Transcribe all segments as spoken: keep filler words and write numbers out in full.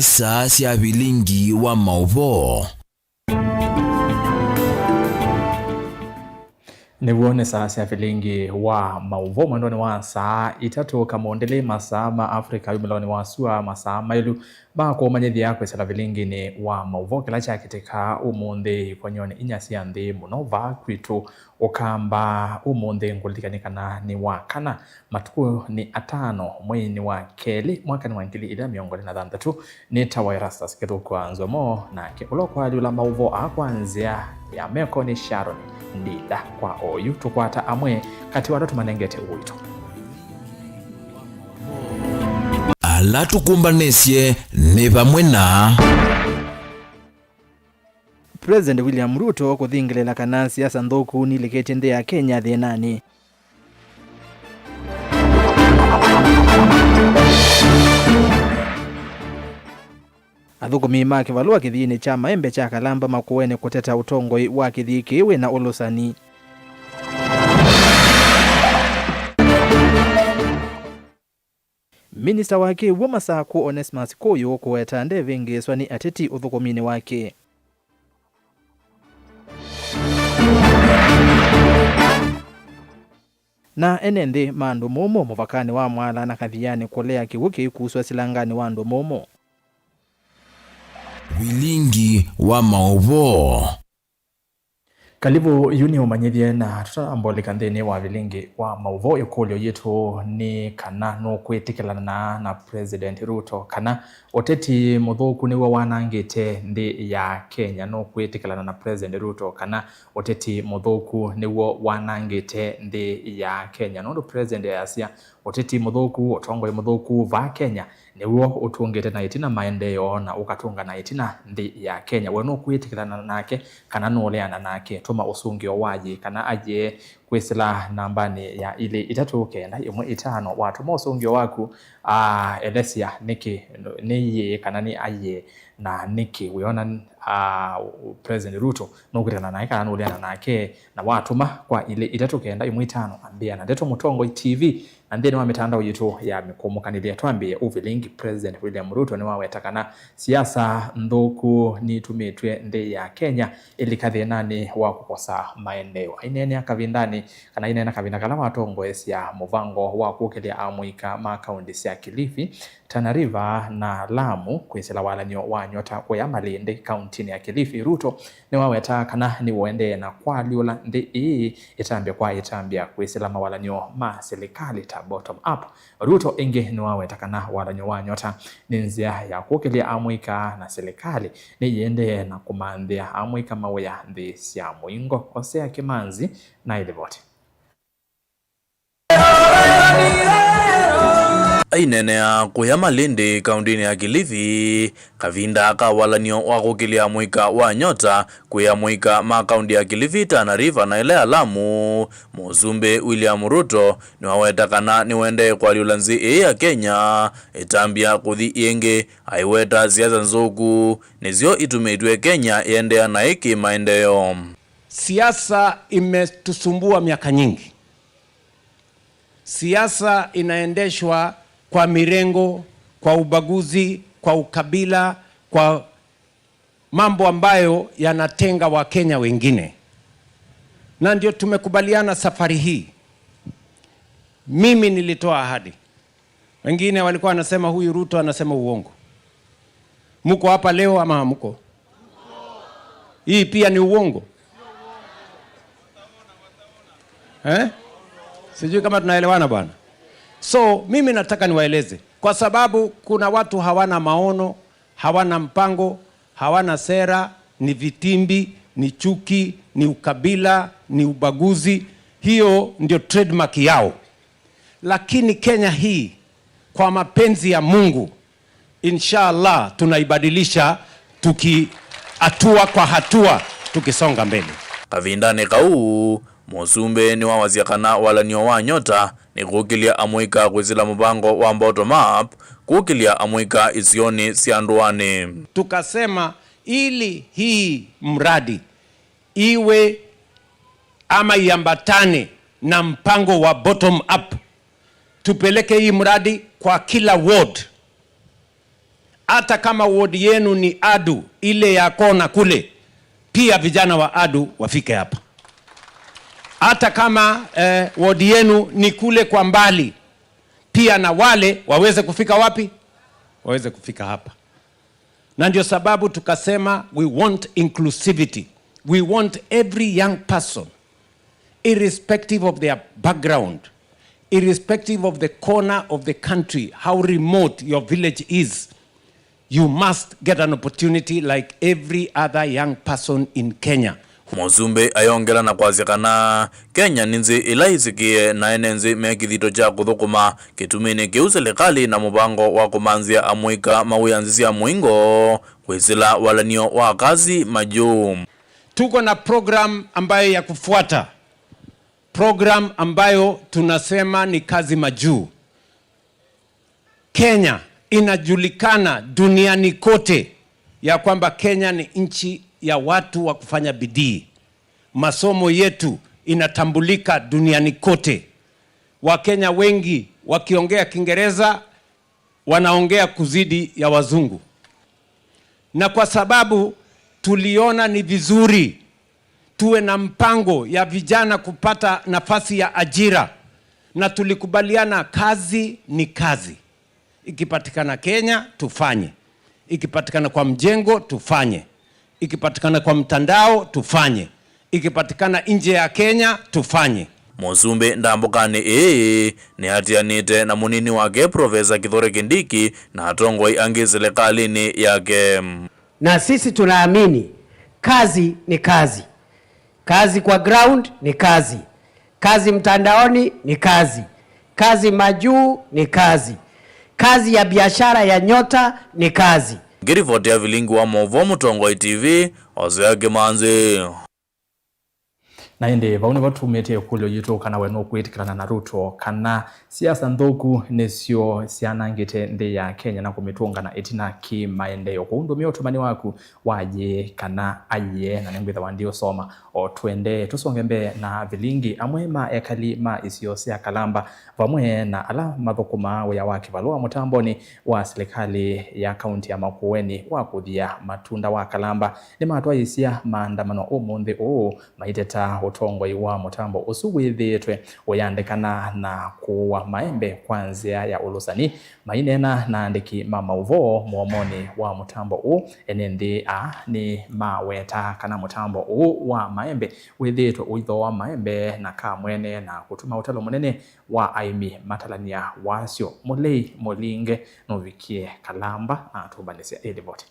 Saa sya vilingi wa maũvoo. Nĩw'o nĩ saa sya vilingi wa maũvoo mwendonĩ wa saa itatũ kamũndĩlĩ, masaa ma Africa, wumĩlonĩ wa sua, masaa maĩlu ma kũmanyĩthya kwĩsĩla vilinginĩ wa maũvoo kĩla kyakĩtĩka ũmũnthĩ ikonyonĩ inya sya nthĩ mũno vaa kwitũ. Ũkamba ũmũnthĩ ngũlilikany'a kana nĩ wa kana, matukũ nĩ atano mweinĩ wa kelĩ mwakanĩ wa ngili ilĩ na mĩongo ĩlĩ na thanthatũ. Nĩtawa Erastus Kĩthũkũ wa Nzomo, nake ũla ũkwaalyũla maũvoo aa kwa nzĩa ya meko nĩ Sharon Ndinda. Kwa oyu tũkwata amwe katĩ wa ala tũmanengete ũito. Ala tũkũmbanĩsye nĩ vamwe na President William Ruto kũthingĩlĩla kana siasa nthũku nilikĩtye nthĩ ya Kenya thĩnanĩ. Athũkũmi ma kĩvalũa kĩthiinĩ kya Maembe kya Kalamba makũene kũteta ũtongoi wa kĩthii kĩĩ wĩna ũlũsani. Minista wa kĩw'ũ Masakũ Onesmus Kũyũ kũweta ndevĩngĩĩswa nĩ ateti ũthũkũminĩ wake. Na ene nthĩ ma andũ mũmũ mũvakanĩ wa Mwala na Kathianĩ kũlea kĩw'ũ kĩikuswa silanganĩ wa andũ mũmũ. Vilingi wa maũvoo. Kalivu, yu nĩ ũmanyĩthye, na tũtambolika nthĩnĩ wa vilingi wa maũvoo, ĩkũlyo yitũ nĩ kana nũkwĩtĩkĩlana na President Ruto kana ũteti mũthũku nĩw'o wanangĩte nthĩ ya Kenya? Nũkwĩtĩkĩlana na President Ruto kana ũteti mũthũku nĩw'o wanangĩte nthĩ ya Kenya? Nũndũ President easya ũteti mũthũku, ũtongoi mũthũku vaa Kenya nĩw'o ũtũngĩte na ĩtina maendeeo na ũkatũnga na ĩtina nthĩ ya Kenya. We nũkwĩtĩkĩlana nake kana nũleana nake? Tũma ũsũngĩo wa yĩĩ kana ayĩe kwĩsĩla nambanĩ ya ilĩ itatũ kenda ĩmwe itano. Watũma ũsũngĩo waku, aa, elesya nĩkĩ nĩ yĩĩ kana nĩ ayĩe, na nĩkĩ wĩona, aa, President Ruto nũkwĩtĩkĩlana nake kana nũleana nake. Na watũma kwa ilĩ itatũ kenda ĩmwe itano, ambĩa na Ndeto Mũtongoi T V. Na nthĩnĩ wa mĩtandao yitũ ya mĩkũmũkanĩlya, twambĩĩe ũvilingi, President William Ruto nĩwaweta kana siasa nthũku nitumĩtw'e nthĩ ya Kenya ĩlika thĩnanĩ wa kũkosa maendeeo. Aineenea kavindanĩ, kana aineena kavinda kala watongoesya mũvango wa kũkĩlya amũika ma kaunti sya Kilifi, Tana River na Lamu kwĩsĩla walany'o wa nyota kũya Malindi, kauntinĩ ya Kilifi, Ruto nĩwaweta kana nĩũendee na kũalyũla nthĩ ĩĩ ĩtambya kwa ĩtambya kwĩsĩla mawalany'o ma silikalĩ ta bottom up. Ruto ĩngĩ nĩwaweta kana walany'o wa nyota nĩ nzĩa ya kũkĩlya amũika na silikalĩ nĩyĩendee na kũmanthĩa amũika mawĩa nthĩ sya mũingo. Osea Kĩmanzi na ĩlivoti. Aineenea kũya Malindi, kauntinĩ ya Kilifi, kavinda ka walany'o wa kũkĩlya amũika wa nyota kwĩ amũika ma kaunti ya Kilifi, Tana River na ĩla ya Lamu, Mũsumbĩ William Ruto nĩwaweta kana nĩwendee kũalyũla nzĩ ĩĩ ya Kenya ĩtambya kũthi ĩngĩ, aiweta siasa nzũku nĩsyo itumĩtw'e Kenya ĩendea naĩ kĩmaendeeo. Siasa imetusumbua miaka nyingi. Siasa inaendeshwa kwa mirengo, kwa ubaguzi, kwa ukabila, kwa mambo ambayo yanatenga Wakenya wengine. Na ndio tumekubaliana safari hii. Mimi nilitoa ahadi. Wengine walikuwa wanasema, "Huyu Ruto anasema uongo." Mko hapa leo ama hamko? Hii pia ni uongo? Eh? Sijui kama tunaelewana bwana. So, mimi nataka niwaeleze, kwa sababu kuna watu hawana maono, hawana mpango, hawana sera, ni vitimbi, ni chuki, ni ukabila, ni ubaguzi. Hiyo ndio trademark yao. Lakini Kenya hii, kwa mapenzi ya Mungu, inshallah, tunaibadilisha tuki-, hatua kwa hatua, tukisonga mbele. Kavindanĩ kau, Mũsumbĩ nĩwawasya kana walany'o wa nyota nĩ kũkĩlya amũika kwĩsĩla mũvango wa bottom up, kũkĩlya amũika isionĩ sya ndũanĩ. Tukasema ili hii mradi iwe ama iambatane na mpango wa bottom up, tupeleke hii mradi kwa kila ward. Hata kama ward yenu ni Adu, ile ya kona kule, pia vijana wa Adu wafike hapa. Hata kama, eh, ward yenu ni kule kwa mbali, pia na wale waweze kufika wapi? Waweze kufika hapa. Na ndio sababu tukasema we want inclusivity. We want every young person, irrespective of their background, irrespective of the corner of the country, how remote your village is, you must get an opportunity like every other young person in Kenya. Mũsumbĩ ayongela na kwasya kana Kenya nĩ nzĩ ĩla ĩsĩkĩe, na ene nzĩ me kĩthito kya kũthũkũma kĩtuminĩ kĩu silikalĩ na mũvango wa kũmanthĩa amũika ma wĩa nzĩ sya mũingo kwĩsĩla walan'yo wa Kazi Majuu. Tuko na program ambayo ya kufuata, program ambayo tunasema ni Kazi Majuu. Kenya inajulikana duniani kote ya kwamba Kenya ni nchi ya watu wa kufanya bidii. Masomo yetu inatambulika duniani kote. Wakenya wengi wakiongea Kiingereza, wanaongea kuzidi ya wazungu. Na kwa sababu tuliona ni vizuri tuwe na mpango ya vijana kupata nafasi ya ajira, na tulikubaliana kazi ni kazi. Ikipatikana Kenya, tufanye. Ikipatikana kwa mjengo, tufanye. Ikipatikana kwa mtandao, tufanye. Ikipatikana nje ya Kenya, tufanye. Mũsumbĩ ndambũkanĩ ĩĩ nĩatianĩte na mũnini wake Profesa Kithure Kindiki na atongoi angĩ silikalĩnĩ yake. Na sisi tunaamini kazi ni kazi. Kazi kwa ground ni kazi. Kazi mtandaoni ni kazi. Kazi majuu ni kazi. Kazi ya biashara ya nyota ni kazi. Ngĩrivoti ya vilingi wa maũvoo Mũtongoi T V, Hosea Kĩmanzi. Na ĩndĩ vau nĩvo tumĩtye ĩkũlyo yitũ, kana we nũkwĩtĩkĩlana na Ruto kana siasa nthũku nĩsyo syanangĩte nthĩ ya Kenya na kũmĩtũnga na ĩtina kĩ maendeeo? Kũu ndũmĩa ũtũmani waku wa yĩĩ kana aiee, na nĩngwĩthĩwa ndiũsoma. O tũendee tũsonge mbee na vilingi, amwe ma ekali ma isio sya Kalamba vamwe na ala mathũkũmaa wĩa wa kĩvalũa mũtambonĩ wa silikalĩ ya kaunti ya Makueni wa kũthia matunda wa Kalamba nĩmatwaĩĩsya maandamano ũmũnthĩ ũũ, maiteta ũtongoi wa mũtambo ũsu wĩthĩĩtwe ũyandĩkana na kũũa maembe kwa nzĩa ya ũlũsani. Maineena na aandĩki ma maũvoo mũomonĩ wa mũtambo ũũ, ene nthĩ aa nĩmawetaa kana mũtambo ũũ wa maembe wĩthĩĩtwe ũithooa maembe na kamwene na kũtuma ũtalo mũnene wa aĩmi matalany'a wasyo. Mũlei Mũlinge nũvikie Kalamba na atũmbanĩsya ĩ livoti.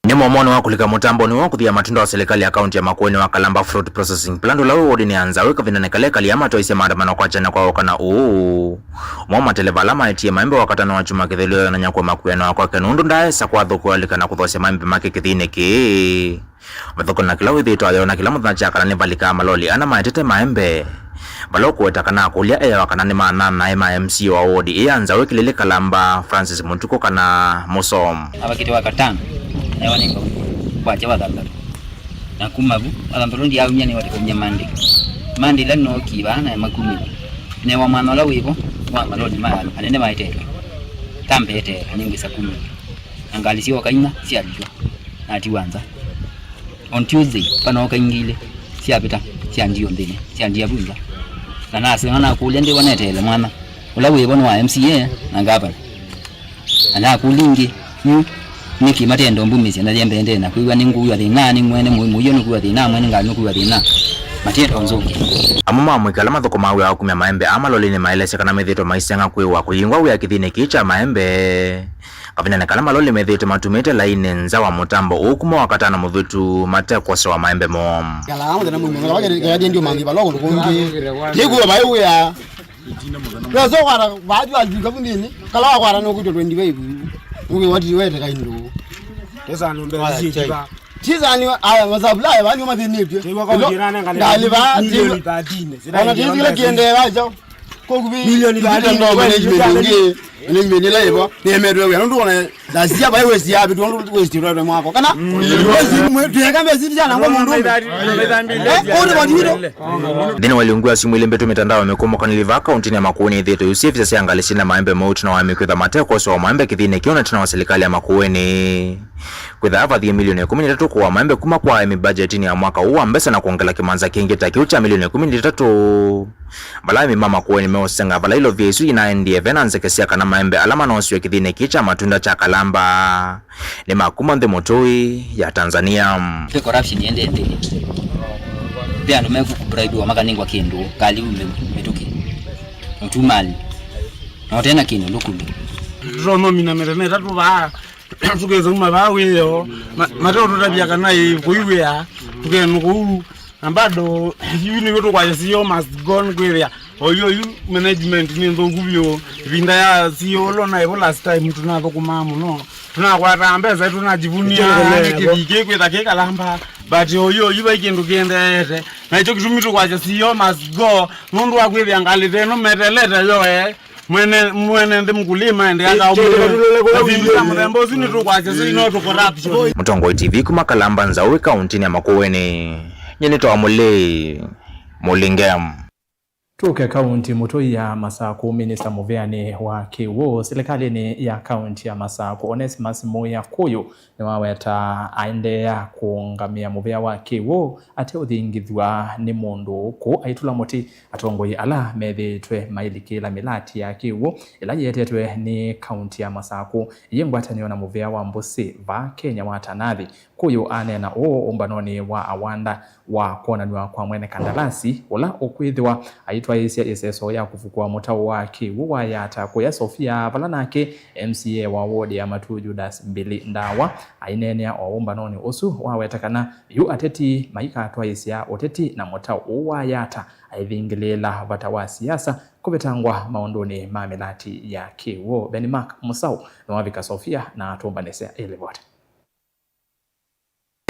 Nĩ mũomonĩ wa kũlika mũtambonĩ wa kũthia matunda wa silikalĩ ya kaunti ya Makueni wa Kalamba Fruit Processing Plant ũla wĩ wodinĩ ya Nzaũ kavindanĩ kala ekali aa matwaisye maandamano kwa kyana kwa ũkana ũũ. Ũmwe wa mateleva ala maetie maembe wakatano wa kyumwa kĩthelu ayonany'a kũema kwĩanĩwa kwake nũndũ ndaaesa kwathũkũa alika na kũthosya maembe make kĩthiinĩ kĩĩ. Mathũkũna kĩla wĩthĩĩtwe ayona kĩla mũthenya kya kana nĩvalikaa maloli ana maetete maembe. Vala ũkũweta kana akũlya eyawa kana nĩ maana naĩ ma M C A wa wodi ĩĩ ya Nzaũ ĩkilĩlĩ Kalamba, Francis Mũtukũ kana Mũsom. Avakĩte wa katano, newa nĩ ngau kwakya wa thanthatũ. Na kuma vu, wa thanthatũ ndiaumya nĩ watikomya Monday. Monday ĩla nookie vaa na makumĩla. Newa mwana ũla wĩvo wa maloli ma anene maetetwe. Tambeeteela nĩngwĩsa kumĩla. Na ngalĩ syooka inya syalilwa, natiwa nza. On Tuesday, panooka ingĩ ilĩ syavĩta, syandio nthĩnĩ, syandia vu nza. Na nasema nakũlya ndĩwa neteele mwana ũla wĩvo nĩ wa M C A na ngavana. Na nakũlya ingĩ, yu nĩkĩ matendo mbumĩsya na yembendee na kwĩw'a nĩ ngũw'a thĩna, nĩ mwene mũi mũio nũkwĩw'a thĩna, mwene ngalĩ nũkwĩw'a thĩna. Matendo nzũngĩ. Amwe ma amũika ala mathũkũmaa wĩa wa kumya maembe aa malolinĩ maelesya kana methĩĩtwe maiseng'a kwĩw'a kũyingwa wĩa kĩthiinĩ kĩĩ kya maembe. Kavindanĩ kala maloli methĩĩtwe matumĩte lainĩ nza wa mũtambo ũũ kuma Wakatano mũvĩtu mate kwosewa maembe moo. Kala mũthenya mũima, kala kĩrĩa ndio mangi balo kũndũ kũngĩ. Nĩkuo vai wĩa. Pesa kwara, vathi wa juu kavu nini? Kala wakwara no kutwa twenty-five. Uwe wati wete kaindo. Pesa no mbele zingi ba. Tizani aya masabula ya vandu mathinitwe. Ndali ba milioni thirteen. Ona tizile kiende vacho. Kokuvi milioni thirteen. Ndo management ngi. Nĩ mĩnĩla ĩvo, nĩemetwe wĩa, nũndũ ona last year vai waste ya vitu, nũndũ waste rwere mwako. Kana, waste mwe, tuyeka mbesi sana kwa mũndũ ũmwe. Eh, kũrĩ kwa jito. Nthĩnĩ wa ilungu ya syumwa ilĩ mbĩtu, mitandao ya mĩkũmo kaniliva kauntinĩ ya Makueni ĩthĩĩtwe yusifisa sya ngalĩ syĩna maembe mautu na wamĩkwĩtha matekoswa wa maembe kĩthĩnĩ kĩu na tena wa serikali ya Makueni. Kwĩtha vathie milioni ĩkũmi na itatũ kũa maembe kuma kwa aĩmi mbajetinĩ ya mwaka ũũ wa mbesa na kwongela kĩmanza kĩngĩ ta kĩu kya milioni ĩkũmi na itatũ. Vala aĩmi ma Makueni meũsenga vala ilovia isu inaendie ve na nzeke sya kana maembe ala manosiwe kĩthĩnĩ kĩĩ kya matunda kya Kalamba nĩ ma kuma nthĩ mũtũi ya Tanzania. Ve corruption yende nthĩ. Ve andũ mekũbribiwa makanengwa kĩndũ, kaliu mĩ-, mĩtũkĩ, mũtumali, na ũtena kĩndũ ndũkulu. Tũtonomina mĩthenya ĩtatũ vaa. Tũkesa uma vaa wĩoo, ma-, mate ũtũtavya kana ĩ kũiwĩa, tũkenũka ũu. Na bado, yu nĩw'o tũkwasya C E O must go, nĩkwĩthĩa oyu, oyu management nĩ nthũku vyũ. Ĩvinda ya C E O ũla naĩvo last time tũnathũkũmaa mũno. Tũnakwataa mbesa, tũnajivunia nĩ kĩviki kwĩtha kĩ Kalamba. But oyu, oyu vai kĩndũ kĩendeete. Na ĩkyo kĩtumi tũkwasya C E O must go, nũndũ wa kwĩthĩa ngalĩ ta ĩno metelete yoe. Mwene, mwene nthĩ mkulima ende akaumĩle. Ĩtĩkĩla tũlole kũla na vindu sya mũthemba ũsu nĩtũkwasya syo ino tũ corruption. Mũtongoi T V kuma Kalamba Nzaũ kauntinĩ ya Makueni. Nyie nĩtawa Mũlei Mũlinge. Tũke kaunti mũtũi ya Masakũ, minista mũvĩanĩ wa kĩw'ũ silikalĩnĩ ya kaunti ya Masakũ, Onesmus Muya Kũyũ, nĩwaweta aendeea kũũngamĩa mũvĩa wa kĩw'ũ ateũthingithw'a nĩ mũndũ kũ aitũla mũtĩ. Atongoi ala methĩĩtwe mailikĩla mĩlati ya kĩw'ũ ĩla yĩetetwe nĩ kaunti ya Masakũ yĩ ngwatanĩo na mũvĩa wa mbũsĩ vaa Kenya wa Tanathi. Kũyũ aneena ũũ ũmbanonĩ wa awanda wa kwonanw'a kwa mwene kandalasi ũla ũkwĩthĩwa aitwaĩĩsya ĩseso ya kũvukũa mũtaũ wa kĩw'ũ wa Yata kũya Sofia, vala nake M C A wa ward ya Matuu Judas Mbili Ndawa aineenea o ũmbanonĩ ũsu waweta kana yu ateti maikatwaĩĩsya ũteti na mũtaũ ũũ wa Yata aivingĩlĩĩla vata wa siasa kũvetangwa maũndũnĩ ma mĩlati ya kĩw'ũ. Benmark Mũsaũ nĩwavika Sofia na atũmbanĩsya ĩlivoti.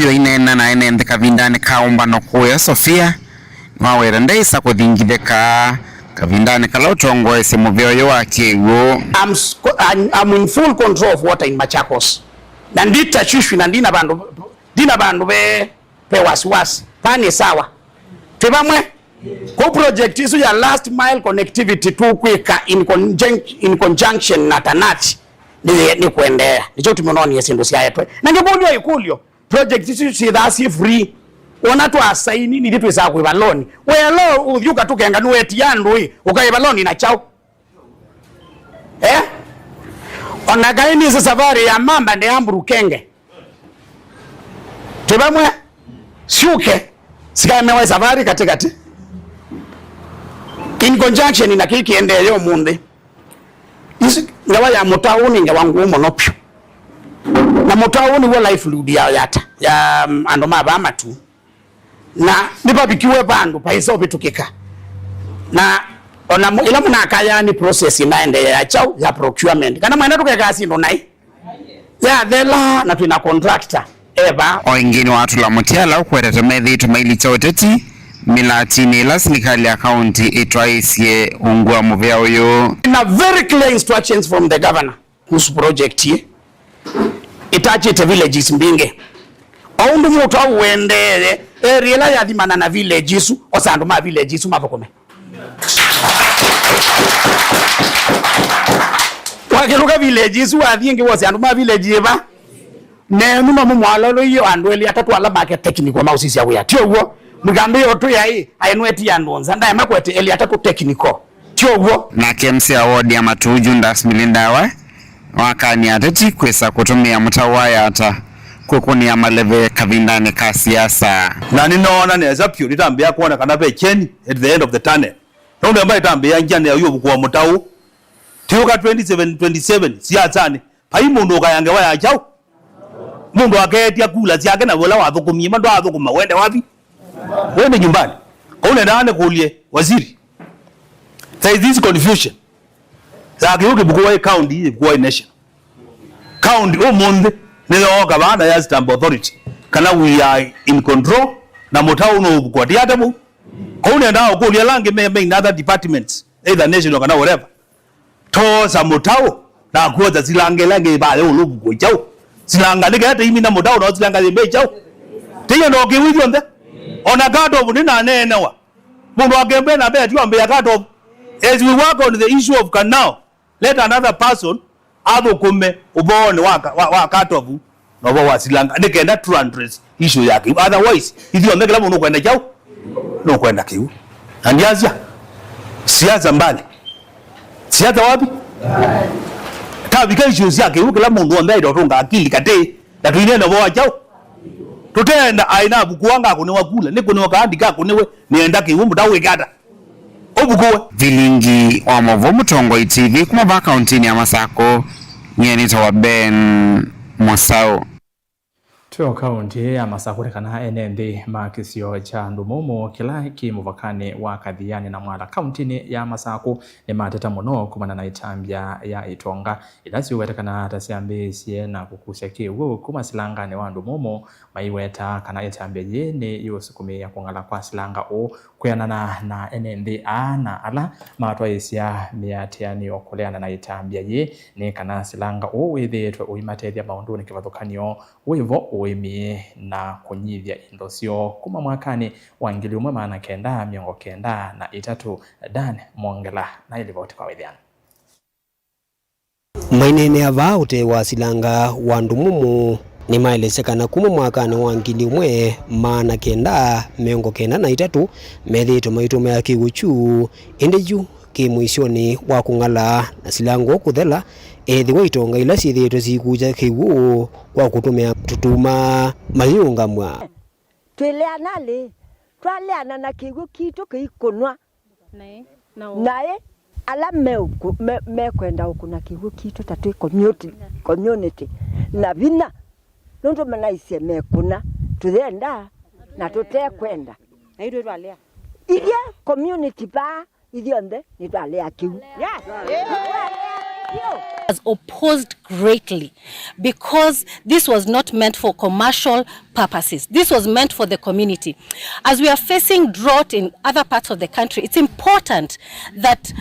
Yo ineena na ene nthĩ kavindanĩ ka ũmbano kũya Sofia, nĩwaweta ndaĩsa kũthingithĩka kavindanĩ kala ũtongoesye mũvĩa ũyũ wa kĩw'ũ. I'm, sc- I'm, I'm in full control of water in Machakos. Na nditashwishwi na ndina vandũ, ndina vandũ ve, ve wasiwasi. Vaa nĩ sawa. Twĩ vamwe? Kũu project isu ya last mile connectivity tũkwĩka in conjunc-, in conjunction na Tanathi nĩ, nĩ kũendeea. Nĩkyo tũmĩnonie syĩndũ syaetwe. Na ngĩkũlyo ĩkũlyo, project isu syĩthaa syĩ free. Wona twasaini, nithyĩ twĩsaa kũĩva loan. Welo ũthyũka tũkenga nũwetie andũ ĩ, ũkaĩva loan na kyaũ? Eh? Ona kaĩ nĩsĩ savarĩ ya mamba ndeamburu kenge. Twĩ vamwe, syũke, sikaemewa savarĩ katĩkatĩ. In conjunction na kĩĩ kĩendee ũmũnthĩ. Isu, ngewa ya mũtaũ nĩ ngewa ngũũ mũno vyũ. Na mũtaũ nĩw'o livelihood ya Yata, ya, um, andũ ma vaa Matuu. Na nĩvavikiwe vandũ vaĩsa ũvĩtũkĩka. Na ona mu-, ĩla mũnakaya nĩ process ĩnaendeea ya kyaũ, ya procurement. Kana mwenda tũkekaa syĩndũ naĩ? Yathela na twĩna contractor e vaa. O ĩngĩ nĩwatũla mũtĩ ala ũkwetete methĩĩtwe mailikya ũteti mĩlatinĩ ĩla silikalĩ ya kaunti ĩtwaĩĩsye ungu wa mũvĩa ũyũ. Na very clear instructions from the governor kuhusu project ĩĩ. Ĩtachĩte villages mbingĩ. O ũndũ mũtaũ ũendee, area ĩla yathimana na village isu, osa andũ ma village isu mathũkũme. Wakĩlũka village isu, wathi ĩngĩ wose andũ ma village ĩva. Nenyu no mũmwalolũie andũ elĩ atatũ ala make technical maũsisya wĩa. Ti ũw'o? Mũkambĩĩa ũtwĩa ĩ, aenwe ti andũ nza, ndaema kwete elĩ atatũ technical. Ti ũw'o? Nake M C A wa ward ya Matuu, Judas Milindawa, wakany'a ateti kwĩsa kũtũmĩa mũtaũ wa Yata kwĩkũnĩa maleve kavindanĩ ka siasa. Na nĩnoona nesa vyũ, nĩtambĩĩa kwona kana ve kyeni at the end of the tunnel. Nũndũ amba ĩtambĩĩa ngyane ya ũyũvũkũa mũtaũ. Tiũka twenty seven, twenty seven siasanĩ, vai mũndũ ũkaya ngewa ya kyaũ? Mũndũ akeetya kula syake na ũla wathũkũmie, ma ndwaathũkũma, wende wathi? Wende nyumbani. Kau nendaa nĩkũlye waziri. There is this confusion. Ya kĩu kĩvukũwa ĩ county, kĩvukũwa ĩ nation. County ũmũnthĩ nĩyooka vaa na ya stamp authority kana we are in control na mũtaũ nũũvukũa. Ti ata vau? Kau nendaa ũkũlya ala angĩ me, me in other departments, either national kana whatever. Toosa mũtaũ, Akuoza silanga ĩla ĩngĩ ĩvae ũlũvu kũ kyaũ. Silanga nĩ kenda tĩimina mũtao no silanga yĩmbe kyaũ. Tĩyo ndo kĩwĩthyo nthe. Ona katovu nĩ naneenewa. Mũndũ akembe na mbea tiwambĩa katovu. As we work on the issue of canal, let another person athũkũme ũvoonĩ wa, wa, wa katovu na ũvoo wa silanga nĩ kenda tũ address issue ya kĩu. Otherwise, ithyonthe kĩla mũndũ ũkwenda kyaũ? Nũkwenda kĩu. Na ndiasya siasa mbali. Siasa wapi? Tavika issue sya kĩu, kĩla mũndũ onthe aitotũnga akili katĩ na tũinene ũvoo wa kyaũ? Tũteenda aĩ na vukua ngakũnĩwa kula, nĩkũnĩwa kaandi kakũnĩwe, nĩenda kĩu, mũtawĩka ata? Ũvukuwe. Vilingi wa Mauvoo, Mũtongoi T V, kuma vaa kauntinĩ ya Masakũ, nyie nĩtawa Ben Mosau. Twĩ o kaunti ya Masakũ, nĩ kana ene nthĩ ma kĩsio kya Ndumumu kĩla kĩ mũvakanĩ wa Kathiani na Mwala kauntinĩ ya Masakũ nĩmateta mũno kumana na ĩtambya ya itonga ila syĩweta kana ta syambĩĩsye na kũkusya kĩw'ũ kuma silanganĩ wa Ndumumu. Maiweta kana ĩtambya yĩĩ nĩ yĩũsukumĩĩa kũng'ala kwa silanga ũũ. Kwĩanana na ene nthĩ aa na ala matwaĩĩsya mĩatĩanĩo kũleana na ĩtambya yĩĩ, nĩ kana silanga ũũ wĩthĩĩtwe ũimatethya maũndũnĩ kĩvathũkany'o wĩvo ũĩmi na kũnyivya indo syoo kuma mwakanĩ wa ngili ũmwe maana kenda mĩongo kenda na itatũ. Dan Mwongela na ĩlivoti kwa wĩthĩano. Maineenea vaa ũtee wa silanga wa Ndumumu, nĩmaelesya kana kuma mwakanĩ wa ngili ũmwe maana kenda mĩongo kenda na itatũ methĩĩtwe maitũmĩa kĩw'ũ kyu, ĩndĩ yu kĩ mũisyonĩ wa kũng'ala na silanga ũũ kũthela, ethĩwa itonga ila syĩthĩĩtwe siikukya kĩw'ũ kwa kũtũmĩa tũtuma mayĩũngamw'a. Twĩleana lĩ, twaleana na kĩw'ũ kitũ kĩikũnwa. Naĩ, na ũ- Naĩ ala meũkũ- me- mekwenda ũkũna kĩw'ũ kitũ ta twĩ community, community na vinya, nũndũ manaisye mekũna, tũyenda na tũtekwenda. Na ithuĩ twalea. Ithyĩ community vaa, ithyonthe nĩtwalea kĩw'ũ. Yes. Has opposed greatly because this was not meant for commercial purposes. This was meant for the community. As we are facing drought in other parts of the country, it's important that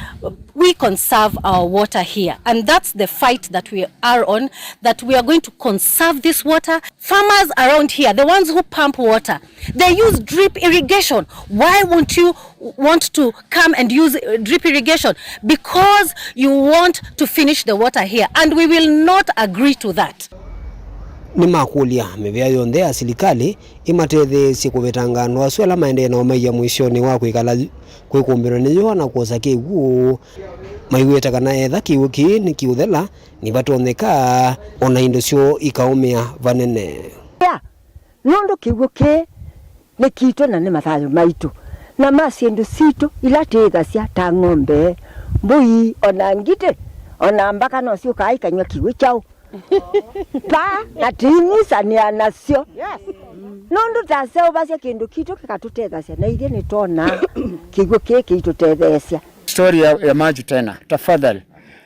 we conserve our water here, and that's the fight that we are on, that we are going to conserve this water. Farmers around here, the ones who pump water, they use drip irrigation. Why won't you want to come and use, uh, drip irrigation? Because you want to finish the water here, and we will not agree to that. Nĩmakũlya mĩvĩa yonthe ya silikalĩ ĩmatetheesye kũvetanga andũ asu ala maendee nao maia mũisyonĩ wa kwĩkala kwĩkũmbĩlwa nĩ yũa na kwosa kĩw'ũ. Maiweta kana etha kĩw'ũ kĩĩ nĩkĩũthela, nĩvatonyeka o na indo syoo ikaũmĩa vanene. Ya, nũndũ kĩw'ũ kĩĩ nĩ kitũ na nĩ mathayũ maitũ, na ma syĩndũ sitũ ila tĩĩthasya ta ng'ombe, mbũi, o na ngitĩ, o na mbaka no syũkaa ikanyw'a kĩw'ũ kyaũ. Pa na tĩinyisanĩa nasyo. Yes. Nũndũ taseũvasya kĩndũ kitũ kĩkatũtethasya, na ithyĩ nĩtwonaa kĩw'ũ kĩĩ kĩitũtetheesya. Story ya, ya Maju tena, tafadhali.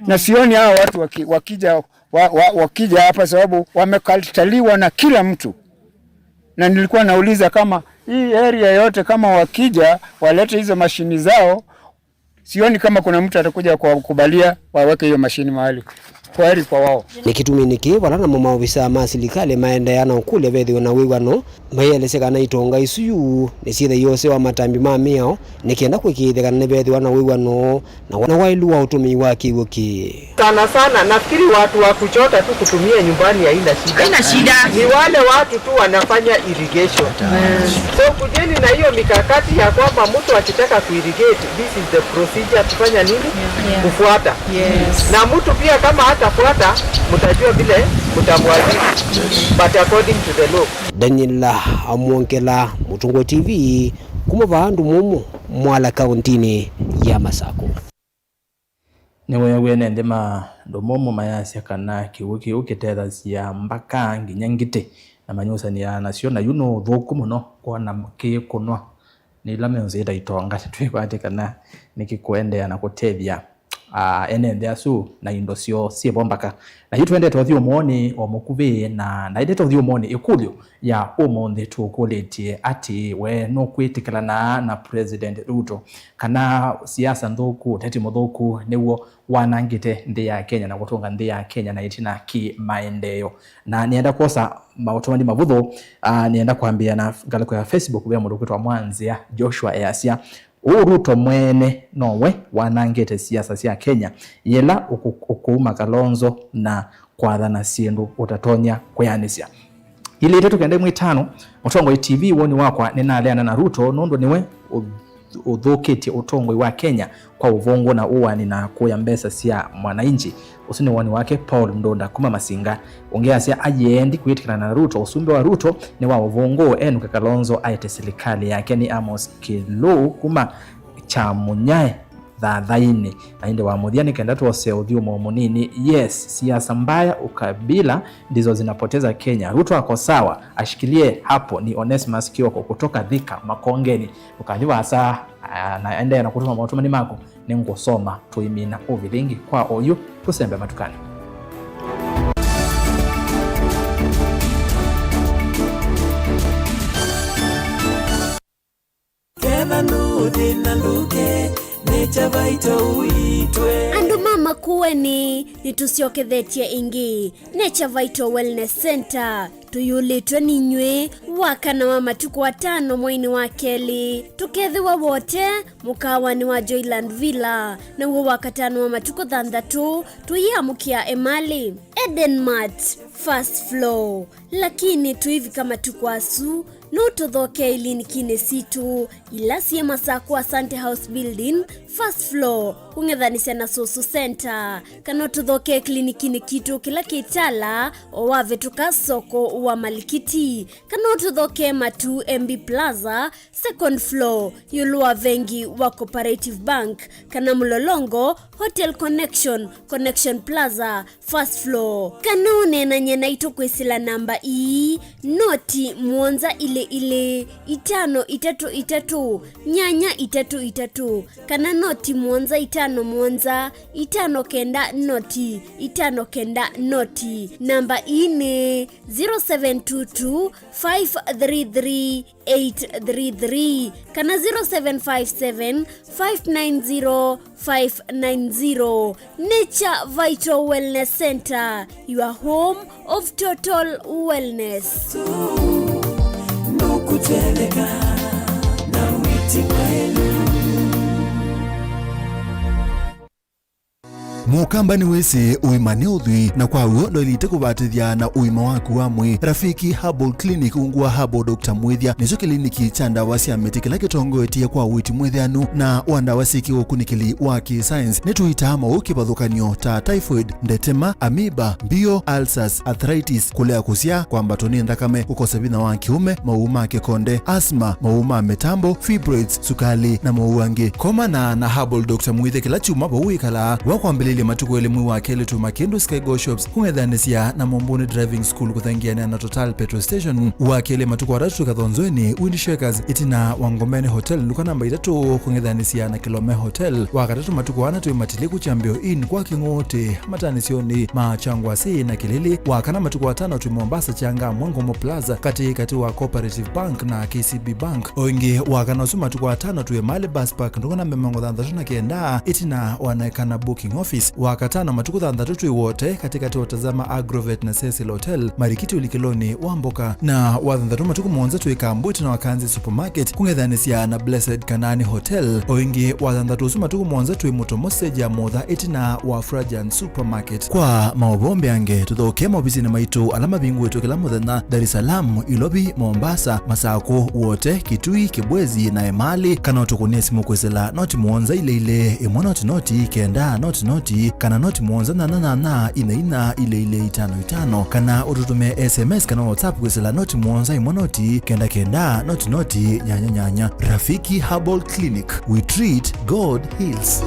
Na sioni hawa watu waki-, wakija, wa, wa, wakija hapa sababu wamekataliwa na kila mtu. Na nilikuwa nauliza kama hii area yote kama wakija walete hizo mashini zao, sioni kama kuna mtu atakuja kuwakubalia waweke hiyo mashini mahali. Kwaheri kwa wao. Nĩ kĩtumi nĩkĩ vala namo maovisaa ma silikalĩ maendeea na ũkũlya vethĩwe na wĩw'ano, maielesya kana itonga isu yu nĩsyĩthaiwe ũseo wa matambi ma mĩao nĩ kenda kũĩkĩĩthya kana nĩvethĩwa na wĩw'ano na wa-, na waĩlu wa ũtũmĩi wa kĩw'ũ kĩĩ. Sana sana, nafikiri watu wa kuchota tu kutumia nyumbani haina shida. Haina shida. Ni wale watu tu wanafanya irrigation. So kujeni na hiyo mikakati ya kwamba mtu akitaka kuirrigate, this is the procedure kufanya nini? Yeah. Kufuata. Yes. Na mtu pia kama hatafuata, mtajua vile mtamwadhibu. But according to the law. Daniel Amwongela, Mũtũngwa T V, kuma vaa Ndumumu, Mwala, kauntinĩ ya Masakũ. Nĩweewie ene nthĩ ma Ndumumu mayasya kana kĩw'ũ kĩu kĩtethasya mbaka nginya ngitĩ na manyusanĩaa nasyo, na yu nĩ ũthũku mũno kwona kĩkũnwa nĩ ila meũnzĩĩta itonga. Twĩkwatĩ kana nĩkĩkũendeea na kũtethya ah, ene nthĩ asu na indo syoo syĩvo mbaka. Na yu twendete ũthyũmũonĩ o mũkuvĩ, na naendete ũthyũmũonĩ ĩkũlyo ya ũmũnthĩ tũkũlĩtye atĩ, we nũkwĩtĩkĩlanaa na President Ruto, kana siasa nthũku, ũteti mũthũku nĩw'o wanangĩte nthĩ ya Kenya na kũtũnga nthĩ ya Kenya na ĩtina kĩ maendeeo? Na nĩenda kwosa maũtũmani mavũthũ, ah, nĩenda kwambĩĩa na ngalĩko ya Facebook, ve mũndũ ũkwĩtwa Mwanzĩa Joshua easya, ũũ Ruto mwene nowe wanangĩte siasa sya Kenya, yĩla ũkũ-, ũkũuma Kalonzo na kwathana syĩndũ ũtatonya kwĩanĩsya. Ilĩ itatũ kenda ĩmwe itano, Mũtongoi T V, woni wakwa, nĩnaleana na Ruto nũndũ nĩwe ũ-, ũthũkĩtye ũtongoi wa Kenya kwa ũvũngũ na ũwani na kũya mbesa sya mwananchi. Ũsu nĩ woni wake Paul Ndunda kuma Masinga. Ũngĩ asya, ayĩendi kwĩtĩkĩlana na Ruto, ũsumbĩ wa Ruto nĩ wa ũvũngũ, enũke Kalonzo aete silikalĩ yake. Nĩ Amos Kĩlũũ kuma Kyamunyae Thathainĩ. Na ĩndĩ wa mũthya nĩ kenda twose ũthyũmũo mũnini. Yes, siasa mbaya, ukabila ndizo zinapoteza Kenya. Ruto ako sawa, ashikilie hapo. Ni Onesmus Kioko kutoka Thika Makongeni. Ndũkathi vaasa, ah, na endeea na kũtũma maũtũmani maku, nĩngũsoma tũimina ũvilingi kwa oyu tũsembe matukanĩ. Ketha ndũthĩna ndũke, Nature Vital ũitwe. Andũ ma Makueni, nĩtũsyokethetye ĩngĩ. Nature Vital Wellness Center, tũyũlĩtwe ninyw'ĩ, wakana wa matukũ atano mweinĩ wa kelĩ, tũkethĩwa Wote, mũkaawanĩ wa Joyland Villa, naw'o wakatano wa matukũ thanthatũ, tũyĩamũkĩa Emali. Eden Mart, first floor. Lakini tũivika matukũ asu, no tũthokee ilinikinĩ sitũ, ila syĩ Masaku Asante House Building, first floor, kũng'ethanĩsya na Susu Center. Kana ũtũthokee klinikinĩ kitũ kĩla kĩ Tala, o wavĩtũka soko wa Malikiti. Kana ũtũthokee Matu M B Plaza, second floor, ĩũlũ wa vengi wa Cooperative Bank. Kana Mlolongo, Hotel Connection, Connection Plaza, first floor. Kana ũneenany'e naitũ kwĩsĩla namba ii, noti mũonza ilĩ ilĩ, itano itatũ itatũ, nyanya itatũ itatũ, kana noti mũonza itano mũonza, itano kenda noti, itano kenda noti. Namba ii nĩ zero seven two two, five three three, eight three three kana zero seven five seven, five nine zero, five nine zero. Nature Vital Wellness Center, your home of total wellness. Nũkũtetheka na wĩti mwaĩlu. Mũkamba nĩwĩsĩ ũima nĩ ũthwii, na kwa w'o ndwaĩlĩte kũvatĩthya na ũima waku wa mwĩĩ. Rafiki Herbal Clinic, ungu wa Herbal Doctor Mwĩthya, nĩkyo kĩliniki kya ndawa sya mĩtĩ kĩla kĩtongoetye kwa ũiiti mwĩthĩanu na wa ndawa syĩ kĩũkunĩkĩli wa kĩ-science. Nĩtũitaa maũũ kĩvathũkany'o ta typhoid, ndetema, amoeba, mbio, ulcers, arthritis, kũlea kũsyaa, kwambatwa nĩ nthakame, kũkosa vinya wa kĩũme, maũũ ma kĩkonde, asthma, maũũ ma mĩtambo, fibroids, sukali, na maũũ angĩ. Komana na Herbal Doctor Mwĩthya kĩla kyumwa vau wĩkalaa. Wakwambĩlĩlya matukũ elĩ mwei wa kelĩ tuma kĩndũ Sky Go Shops kũng'ethanĩsya na Mombuni Driving School kũthangianĩa na Total Petrol Station. Wa kelĩ matukũ atatũ Kathonzweni, Wind Shakers, ĩtina wa Ngomeni Hotel, nduka namba itatũ kũng'ethanĩsya na Kilome Hotel. Wa katatũ matukũ ana twĩ Matiliku Kyambĩo Inn kwa Kĩng'ũũtĩ, matanĩsyonĩ ma Kyangwasĩ na Kĩlĩlĩ. Wa kana matukũ atano twĩ Mombasa Kyanga Mwangomo Plaza, katĩ katĩ wa Cooperative Bank na K C B Bank. O ĩngĩ, wa kana ũsu matukũ atano twĩ Mali Bus Park, nduka namba mĩongo thanthatũ na kenda, ĩtina wa Naikana Booking Office. Wa katano matukũ thanthatũ twĩ Wote, katĩ katĩ wa Tazama Agrovet na Cecil Hotel, Marikiti ũlikĩlonĩ wa mboka. Na wa thanthatũ matukũ mũonza twĩ Kambu, ĩtina wa Kanzi Supermarket, kũng'ethanĩsya na Blessed Kanani Hotel. O ĩngĩ, wa thanthatũ ũsu matukũ mũonza twĩ Mũtomo stage ya Motha, ĩtina wa Frajan Supermarket. Kwa maũvoo mbeange, tũthokee maovisinĩ maitũ ala mavingũĩtwe kĩla mũthenya, Dar es Salaam, Ilovi, Mombasa, Masakũ, Wote, Kitui, Kibwezi, na Emali, kana ũtũkũnĩe simũ kwĩsĩla noti mũonza ilĩ ilĩ, ĩmwe noti noti, kenda noti noti, kana noti mũonza nyanya nyanya, ina ina, ilĩ ilĩ, itano itano, kana ũtũtũmĩe S M S kana WhatsApp kwĩsĩla noti mũonza ĩmwe noti, kenda kenda, noti noti, nyanya nyanya. Rafiki Herbal Clinic, we treat, God heals.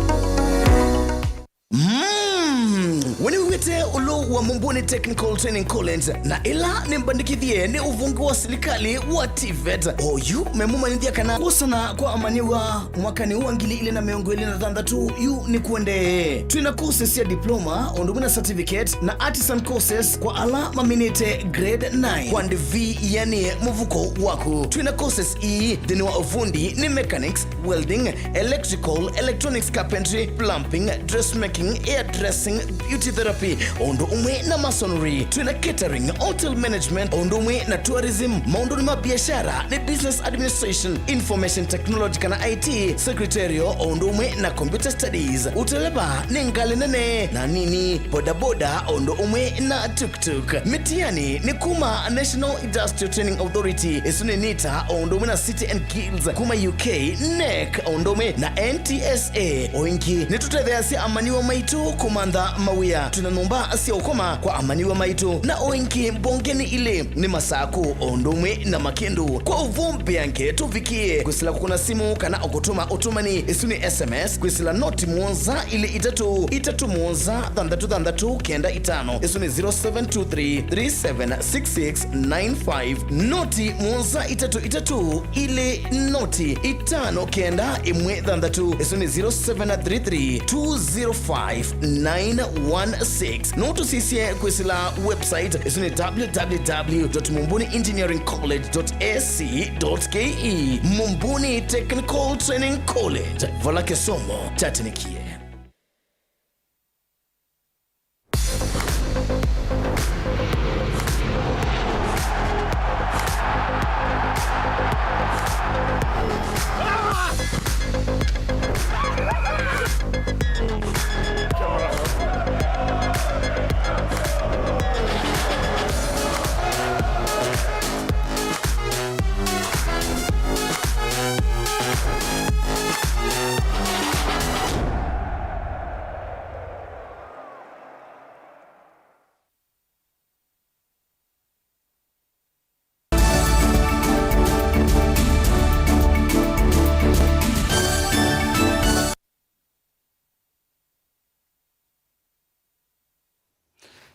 Mm, we nĩwĩw'ĩte Ĩũlũ wa Mumbuni Technical Training College, na ĩla nĩmbandĩkĩthye nĩ ũvonge wa silikalĩ wa TVET. Oyu memũmanyĩthya kana kwosana kwa amanyĩw'a mwakanĩ wa ngili ilĩ na mĩongo ĩlĩ na thanthatũ yu nĩkũendee. Twĩna courses sya diploma, o ũndũ ũmwe na certificate, na artisan courses kwa ala maminĩte grade nine. Kwa ndivi yanĩe mũvuko waku. Twĩna courses ii nthĩnĩ wa ũvundi nĩ mechanics, welding, electrical, electronics, carpentry, plumbing, dressmaking, hairdressing, beauty therapy, o ũndũ ũmwe na masonry. Twĩna catering, hotel management, o ũndũ ũmwe na tourism. Maũndũnĩ ma biashara nĩ business administration, information technology kana I T, secretarial, o ũndũ ũmwe na computer studies. Ũteleva nĩ ngalĩ nene na nini, bodaboda, o ũndũ ũmwe na tuk-tuk. Mĩtiani nĩ kuma National Industrial Training Authority, ĩsu nĩ NITA, o ũndũ ũmwe na City and Guilds kuma U K, NEC, o ũndũ ũmwe na N T S A. O ĩngĩ, nĩtũtetheeasya amanyĩw'a maitũ kũmantha mawĩa. Twĩna nyũmba sya ũkoma kwa amanyĩw'a maitũ, na o ĩngĩ mbongenĩ ilĩ nĩ Masakũ, o ũndũ ũmwe na Makĩndũ. Kwa ũvoo mbeange, tũvikĩe kwĩsĩla kũkũna simũ kana o kũtũma ũtũmani, ĩsu nĩ S M S, kwĩsĩla noti mũonza ilĩ itatũ itatũ mũonza thanthatũ thanthatũ kenda itano. Ĩsu nĩ zero seven two three three seven six six nine five. Noti mũonza itatũ itatũ ilĩ noti itano kenda ĩmwe thanthatũ. Ĩsu nĩ zero seven three three two zero five nine one six. No tũsisye kwĩsĩla website, ĩsu nĩ W W W dot mumbuni engineering college dot A C dot K E. Mumbuni Technical Training College, vala kĩsomo kyatĩnĩkie.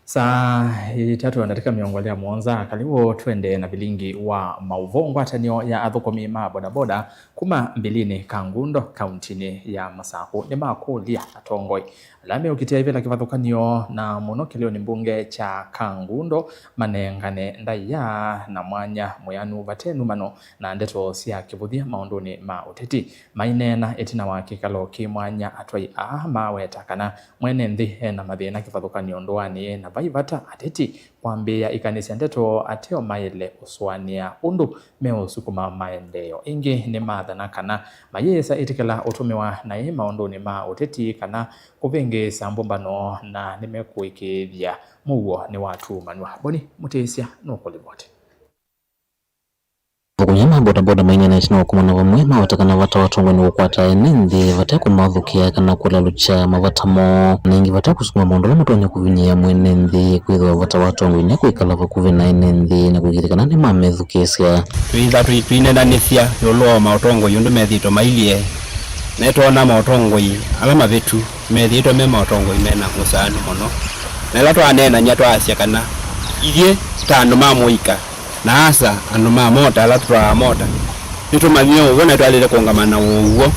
Saa itatũ na ndatĩka mĩongo ĩlĩ na mũonza, kalĩvo tũendee na vilingi wa maũvoo. Ngwatanĩo ya athũkũmi ma bodaboda kuma Mbilinĩ Kangundo, kauntinĩ ya Masakũ, nĩmakũlya atongoi ala meũkitĩa ivĩla kĩvathũkany'o, na mũno kĩlĩonĩ mbunge kya Kangundo, manengane ndaĩa na mwanya mwĩanu vate nũmano na ndeto sya kĩvũthya maũndũnĩ ma ũteti. Maineena ĩtina wa kĩkalo kĩ mwanya, atwai aa maweta kana mwene nthĩ e na mathĩna kĩvathũkany'o ndũanĩ, na vai vata ateti kwambĩĩa ikanĩsya ndeto ateo maĩle ũsũanĩa ũndũ meũsukuma maendeeo. Ĩngĩ nĩmathana kana mayĩsa ĩtĩkĩla ũtũmĩwa naĩ maũndũnĩ ma ũteti kana kũvĩngĩĩsya mbũmbano, na nĩmekũĩkĩĩthya mũuo nĩwatumanw'a. Boni Mũtĩsya nũkũlivoti. Athũkũmi ma bodaboda maineena ĩtina wa kũmana vamwe maweta kana vata wa atongoi nĩ kũkwata ene nthĩ vate kũmathũkĩa kana kũlalũkya mavata moo, na ĩngĩ vate kũsukuma maũndũ ala matonya kũvinyĩĩa mwene nthĩ, kwĩthĩwa vata wa atongoi nĩ kwĩkala vakuvĩ na ene nthĩ na kũĩkĩĩthya kana nĩmamethukĩĩsya. Twĩĩtha tũi-, tũineenanĩsya ĩũlũ wa maũtongoi ũndũ methĩĩtwe mailyĩ, na nĩtwoona maũtongoi ala mavĩtu methĩĩtwe me maũtongoi me na mũsaanũ mũno, na ĩla twaneenany'a twaasya kana ithyĩ ta andũ ma mũika, na asa andũ ma mota ala tũtwaa mota, nĩtũmanyie ũw'o na nĩtwaĩlĩte kũũngama na ũw'o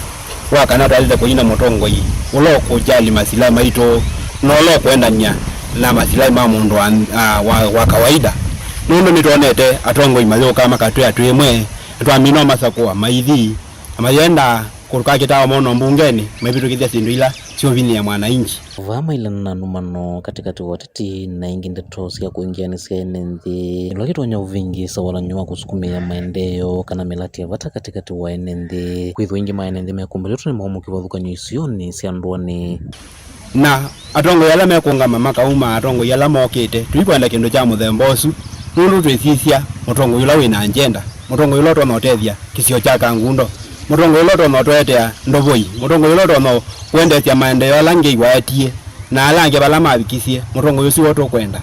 wa kana twaĩlĩte kũina mũtongoi ũla ũkũjali masilai maitũ na ũla ũkũendany'a na masilai ma mũndũ wa, a, wa, wa kawaida. Nũndũ nĩtwonete atongoi mayũkaa makatwĩa twĩ ĩmwe, na twamina ũmasakũa maithi, na mayenda kũtũka kĩtawa mono mbungenĩ maivĩtũkĩthya syĩndũ ila syũvinyĩĩa mwananchi. Vaa mailana na nũmano katĩkatĩ wa ateti na ĩngĩ ndeto sya kũingĩanĩsya ene nthĩ, ĩla kĩtonya ũvĩngĩĩsa walany'o wa kũsukumĩĩa maendeeo kana mĩlatĩ ya vata katĩkatĩ wa ene nthĩ. Kwĩthĩwa aingĩ ma ene nthĩ mekũmbĩlĩtwe nĩ maũmũ kĩvathũkany'o isionĩ sya ndũanĩ. Na atongoi ala mekũngama makauma atongoi ala mokĩte, tũikwenda kĩndũ kya mũthemba ũsu, nũndũ twĩsisya mũtongoi ũla wĩ na agenda, mũtongoi ũla ũtonya ũtethya kĩsio kya Kangundo, mũtongoi ũla ũtonya ũtũetea ndovoi, mũtongoi ũla ũtonya kũendeesya maendeeo ala Ngei waetie na ala angĩ vala mavikisye, mũtongoi ũsu we tũkwenda.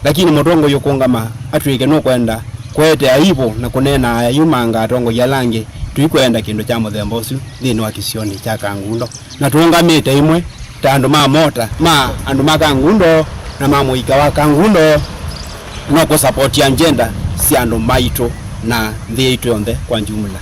Lakini mũtongoi ũkũngama atw'ĩke nũkwenda kũete aibu na kũneena ayumanga atongoi ala angĩ, tũikwenda kĩndũ kya mũthemba ũsu nthĩnĩ wa kĩsionĩ kya Kangundo. Na tũũngamĩte ĩmwe ta andũ ma mota, ma andũ ma Kangundo, Na ma mũika wa Kangundo no kũsapoti agenda sya andũ maitũ na nthĩ yaitũ yonthe kwa jumla.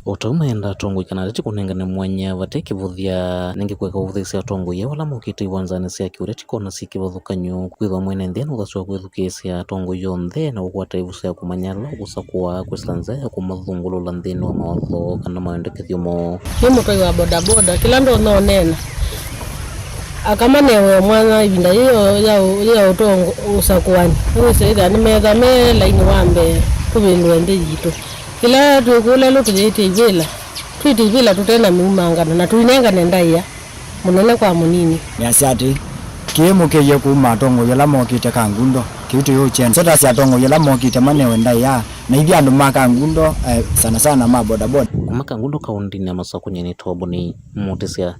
O ta ũu maenda atongoi kana ateti kũnengane mwanya vate kĩvũthya, nĩngĩ kũeka ũvũthĩĩsya atongoi ala mokĩte iwanzanĩ sya kĩũteti kona syĩ kĩvathũkany'o, kwĩthwa mwene nthĩ ena ũthasyo wa kwĩthukĩĩsya atongoi onthe na kũkwata ĩvuso ya kũmanya ala ũkũsakũa kwĩsĩla nzĩa ya kũmathũngũlũla nthĩnĩ wa mawatho kana maendekethyo moo. Nĩ mũtwai wa bodaboda, kĩla ndonya ũneena, aka manewe mwanya ĩvinda yĩĩ ya, ya, ya ũtongo ũsakũani, nĩwĩsĩ ĩthĩa nĩmetha me lainĩ wa mbee kũvĩndũa nthĩ yitũ. Kĩla twĩkũlelũ tũyĩtye ivĩla, twĩtye ivĩla tũte na mĩumangano, na tũinengane ndaĩa mũnene kwa mũnini. Nĩasya atĩ, kĩĩ mũkĩie kuma atongoi ala mokĩte Kangundo, kĩu tũyũkyenza. Nzota sya atongoi ala mokĩte manewe ndaĩa, na ithyĩ andũ ma Kangundo, eh, sana sana ma bodaboda. Kuma Kangundo kaũndĩnĩ ya Masaku, nyie nĩ Toboni Mũtĩsya.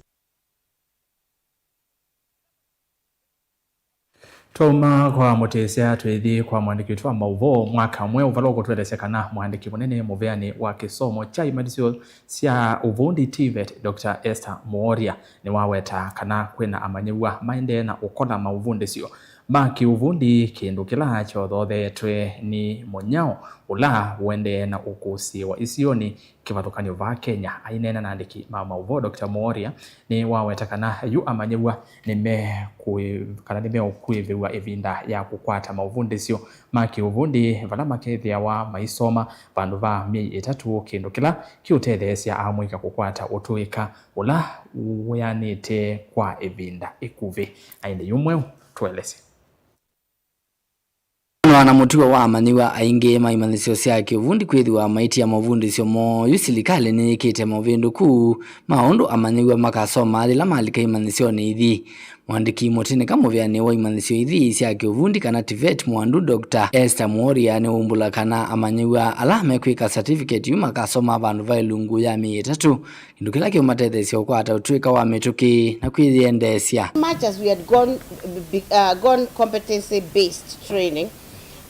Twauma kwa Mũtĩsya, twĩthi kwa mũandĩki witũ wa maũvoo Mwaka Mweũ, vala ũkũtũelesya kana mũandĩki mũnene mũvĩanĩ wa kĩsomo kya imanyĩsyo sya ũvundi, TVET, Doctor Esther Muoria, nĩwaweta kana kwĩna amanyĩw'a maendee na ũkola maũvundĩsyo ma kĩũvundi, kĩndũ kĩla kyothothetwe nĩ mũnyao ũla ũendee na ũkũsĩĩwa isionĩ kĩvathũkany'o vaa Kenya. Aineena na andĩki ma maũvoo, Doctor Muoria nĩwaweta kana yu amanyĩw'a nĩmekũĩ-, kana nĩmeũkwĩvĩw'a ĩvinda ya kũkwata maũvundĩsyo ma kĩũvundi vala makethĩawa maisoma vandũ va myei ĩtatũ, kĩndũ kĩla kĩũtetheesya amũika kũkwata ũtũĩka ũla wĩanĩte kwa ĩvinda ĩkuvĩ. Aĩ nĩ yu Mweũ, tũelesye. Nĩwana mũtuo wa amanyĩw'a aingĩ ma imanyĩsyo sya kĩũvundi kwĩthĩwa maitia mavundĩsyo moo. Yu silikalĩ nĩyĩkĩte movĩndũku ma ũndũ amanyĩw'a makasoma yĩla malika imanyĩsyonĩ ithi. Mũandĩki mũtĩnĩka mũvĩanĩ wa imanyĩsyo ithi sya kĩũvundi kana TVET mwandu, Doctor Esther Muoria nĩwaumbũla kana amanyĩw'a ala mekwĩka certificate yu makasoma vandũ va ĩlungu ya myei ĩtatũ, kĩndũ kĩla kĩũmatetheesya kũkwata ũtũĩka wa mĩtũkĩ na kwĩyendeesya. Much as we had gone, be-, uh, gone competency-based training,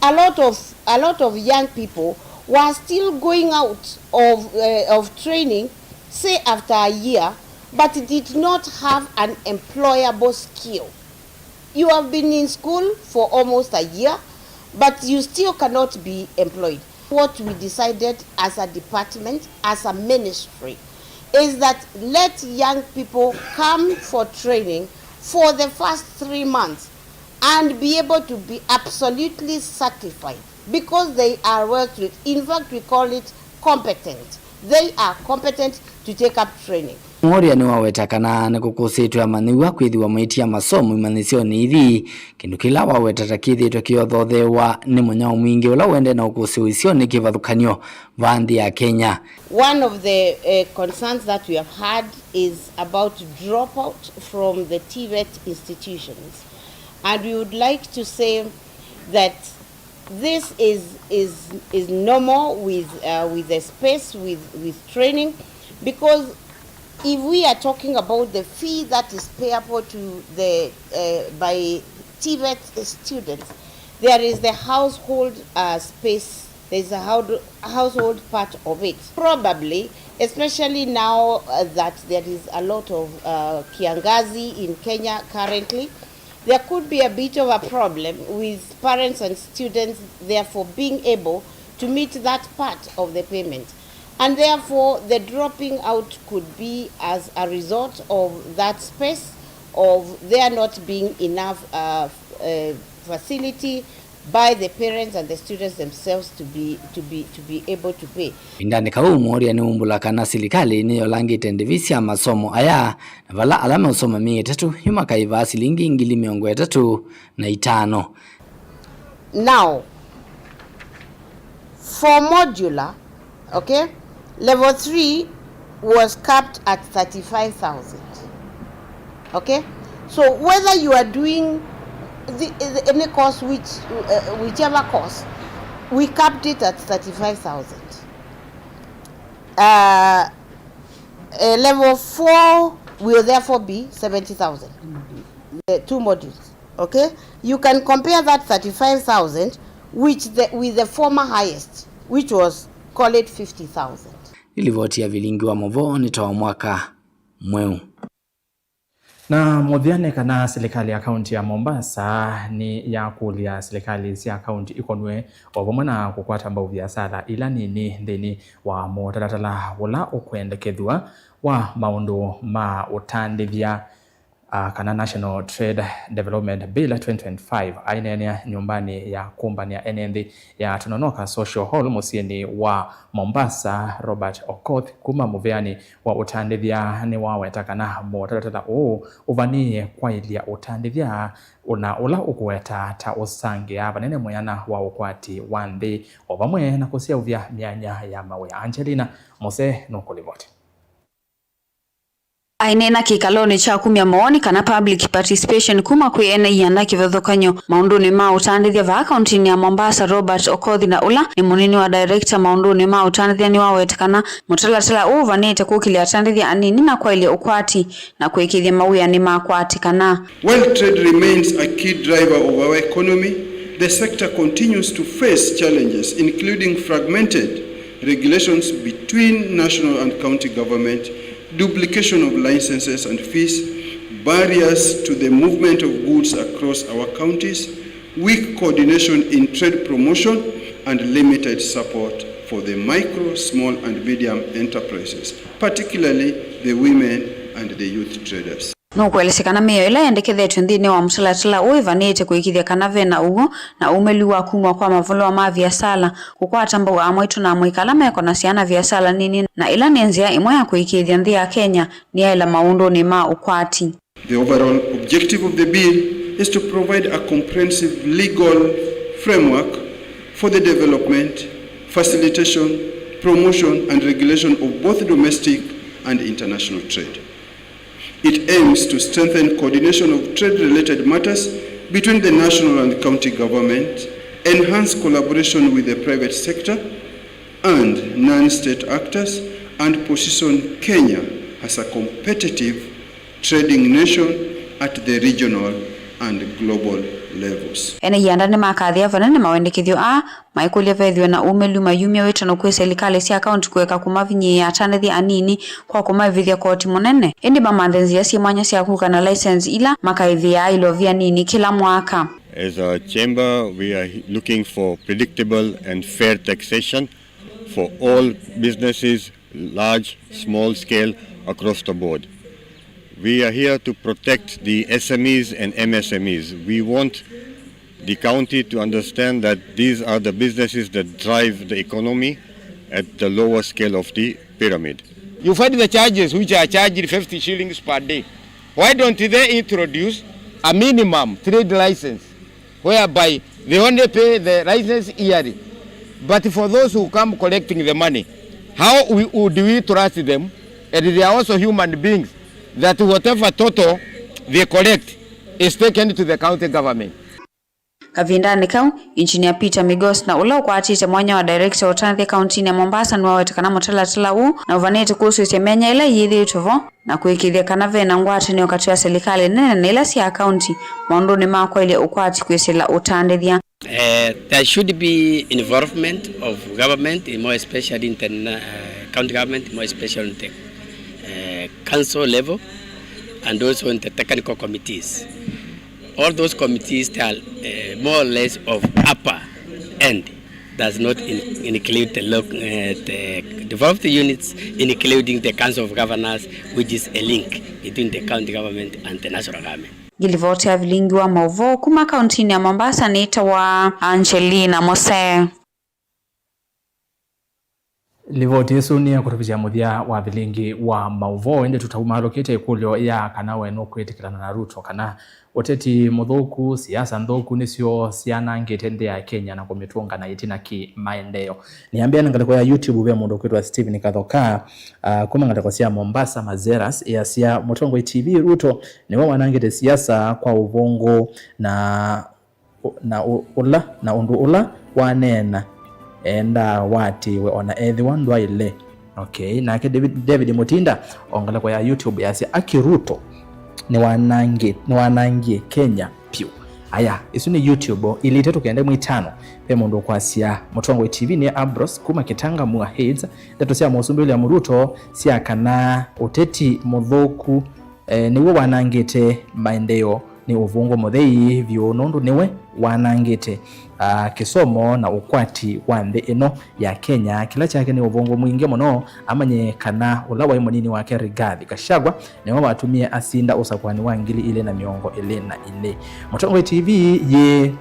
a lot of, a lot of young people were still going out of, uh, of training, say after a year, but did not have an employable skill. You have been in school for almost a year, but you still cannot be employed. What we decided as a department, as a ministry, is that let young people come for training for the first three months and be able to be absolutely certified because they are well trained. In fact, we call it competent. They are competent to take up training. Muoria nĩwaweta kana nĩkũkũsĩtwe amanyĩw'a kwĩthĩwa maitia masomo imanyĩsyonĩ ithi, kĩndũ kĩla waweta ta kĩthĩĩtwe kĩyothothewa nĩ mũnyao mwingĩ ũla ũendee na ũkũsĩĩwa isionĩ kĩvathũkany'o vaa nthĩ ya Kenya. One of the, uh, concerns that we have had is about dropout from the TVET institutions, and we would like to say that this is, is, is normal with, uh, with the space, with, with training, because if we are talking about the fee that is payable to the, uh, by TVET students, there is the household, uh, space, there is a hou-, household part of it. Probably, especially now, uh, that there is a lot of, uh, kiangazi in Kenya currently, there could be a bit of a problem with parents and students therefore being able to meet that part of the payment. And therefore, the dropping out could be as a result of that space, of there not being enough, uh, uh, facility by the parents and the students themselves to be, to be, to be able to pay. Ĩvindanĩ kau, Muoria nĩwaumbũla kana silikalĩ nĩyolangĩte ndĩvi sya masomo aya, na vala ala meũsoma myei ĩtatũ yu makaĩvaa silingi ngili mĩongo ĩtatũ na itano. Now, for modular, okay, level three was capped at thirty-five thousand. Okay? So whether you are doing the, the, any course, which, uh, whichever course, we capped it at thirty-five thousand. Uh, uh, level four will therefore be seventy thousand. The two modules. Okay? You can compare that thirty-five thousand which the, with the former highest, which was, call it, fifty thousand. Nĩ livoti ya vilingi wa maũvoo nĩ ta wa Mwaka Mweũ. Na mũthya nĩ kana silikalĩ ya kaunti ya Mombasa nĩ yakũlya silikalĩ sya kaunti ikonw'e o vamwe na kũkwata mbau viasala ila nini nthĩnĩ wa mũtalatala ũla ũkwendekethw'a wa maũndũ ma ũtandĩthya, a, kana National Trade Development Bill twenty twenty-five. Aineenea nyũmbanĩ ya kũmbanĩa ene nthĩ ya Tononoka Social Hall mũsyĩnĩ wa Mombasa, Robert Okoth kuma mũvĩanĩ wa ũtandĩthya nĩwaweta kana mũtalatala ũũ ũvanĩĩe kwaĩlya ũtandĩthya na ũla ũkũweta ta ũsangĩaa vanene mwĩana wa ũkwati wa nthĩ, o vamwe na kũseũvya myanya ya mawĩa. Angelina Mose nũkũlivoti. Aineena kĩkalonĩ kya kumya mawoni kana public participation kuma kwĩ ene ianda kĩvathũkany'o maũndũnĩ ma ũtandĩthya vaa kauntinĩ ya Mombasa, Robert Okoth, na ũla nĩ mũnini wa director maũndũnĩ ma ũtandĩthya, nĩwawete kana mũtalatala ũũ ũvanĩte kũkĩlya atandĩthya anini na kwaĩlya ũkwati na kũĩkĩĩthya mawĩa nĩmakwatĩkana. While trade remains a key driver of our economy, the sector continues to face challenges, including fragmented regulations between national and county government, duplication of licenses and fees, barriers to the movement of goods across our counties, weak coordination in trade promotion, and limited support for the micro, small, and medium enterprises, particularly the women and the youth traders. Nũkũelesya kana mĩao ĩla yendekethetw'e nthĩnĩ wa mũtalatala ũũ ĩvanĩĩte kũĩkĩĩthya kana ve na ũw'o na ũmĩlu wa kumw'a kwa mavalũa ma viasala, kũkwata mbau amwaitũ na amũika ala mekonasya na viasala nini, na ĩla nĩ nzĩa ĩmwe ya kũĩkĩĩthya nthĩ ya Kenya nĩyaĩla maũndũnĩ ma ũkwati. The overall objective of the bill is to provide a comprehensive legal framework for the development, facilitation, promotion, and regulation of both domestic and international trade. It aims to strengthen coordination of trade-related matters between the national and county government, enhance collaboration with the private sector and non-state actors, and position Kenya as a competitive trading nation at the regional and global levels. Ene ianda nĩmakathĩa vanene mawendekethyo aa, maikũlya vethĩwe na ũmĩlu mayumya wĩtano kwĩ silikalĩ sya kaunti kũeka kũmavinyĩĩa atandĩthya anini kwa kũmaĩvĩthya koti mũnene, ĩndĩ mamanthe nzĩa syĩ mwanya sya kũka na license ila makaĩvĩaa ilovia nini kĩla mwaka. As a chamber, we are looking for predictable and fair taxation for all businesses, large, small scale, across the board. We are here to protect the S M Es and M S M Es. We want the county to understand that these are the businesses that drive the economy at the lower scale of the pyramid. You find the charges which are charged fifty shillings per day. Why don't they introduce a minimum trade license whereby they only pay the license yearly? But for those who come collecting the money, how we, would we trust them? And they are also human beings, that whatever total they collect is taken to the county government. Kavindanĩ kau, Engineer Peter Migos, na ũla ũkwatĩte mwanya wa director wa ũtandĩthya kauntinĩ ya Mombasa, nĩwawete kana mũtalatala ũũ na ũvanĩte kũsũĩsya myanya ĩla ĩyĩthĩĩtwe vo na kũĩkĩĩthya kana ve na ngwatanĩo katĩ wa silikalĩ nene na ila sya kaunti maũndũnĩ ma kwaĩlya ũkwati kwĩsĩla ũtandĩthya. Eh, there should be involvement of government, more especially in the, uh, county government, more especially in the, uh, council level, and also in the technical committees. All those committees, they are, uh, more or less of upper end, does not in-, include the loc-, uh, the devolved units, including the Council of Governors, which is a link between the county government and the national government. Ngilivoti ya vilingi wa maũvoo kuma kauntinĩ ya Mombasa nĩtawa Angelina Mose. Livoti ĩsu nĩ ya kũtũvikya mũthya wa vilingi wa maũvoo, ĩndĩ tũtaumalũkĩte ĩkũlyo ya kana we nũkwĩtĩkĩlana na Ruto kana ũteti mũthũku, siasa nthũku nĩsyo syanangĩte nthĩ ya Kenya na kũmĩtũnga na ĩtina kĩ maendeeo. Nĩambĩa na ngalĩko ya YouTube ve mũndũ ũkwĩtwa Stephen Kathoka, ah, kuma ngalĩko sya Mombasa, Mazeras, ĩasya, Mũtongoi T V, Ruto nĩwe wanangĩte siasa kwa ũvũngũ na na ũ-, ũla, na ũndũ ũla waneena, endaa waatĩĩwe o na ethĩwa ndwaĩle. Okay, nake David, David Mutinda, o ngalĩko ya YouTube yasya, Aki Ruto nĩwanangi-, nĩwanangie Kenya vyũ. Aya, ĩsu nĩ YouTube, ilĩ itatũ kenda ĩmwe itano. Ve mũndũ ũkwasya, Mũtongoi T V nĩ Abros kuma Kitanga Mua Heights. Ndeto sya Mũsumbĩ William Ruto sya kana ũteti mũthũku eh, nĩw'o wanangĩte maendeeo nĩ ũvũngũ mũthei vyũ, nũndũ nĩwe wanangĩte, ah, kĩsomo na ũkwati wa nthĩ ĩno ya Kenya. Kĩla kyake nĩ ũvũngũ mwingĩ mũno, amanye kana ũla waĩ mũnini wake Rigathi Gachagua nĩwe watumie asinda ũsakũani wa ngili ilĩ na mĩongo ĩlĩ na ilĩ. Mũtongoi T V yĩ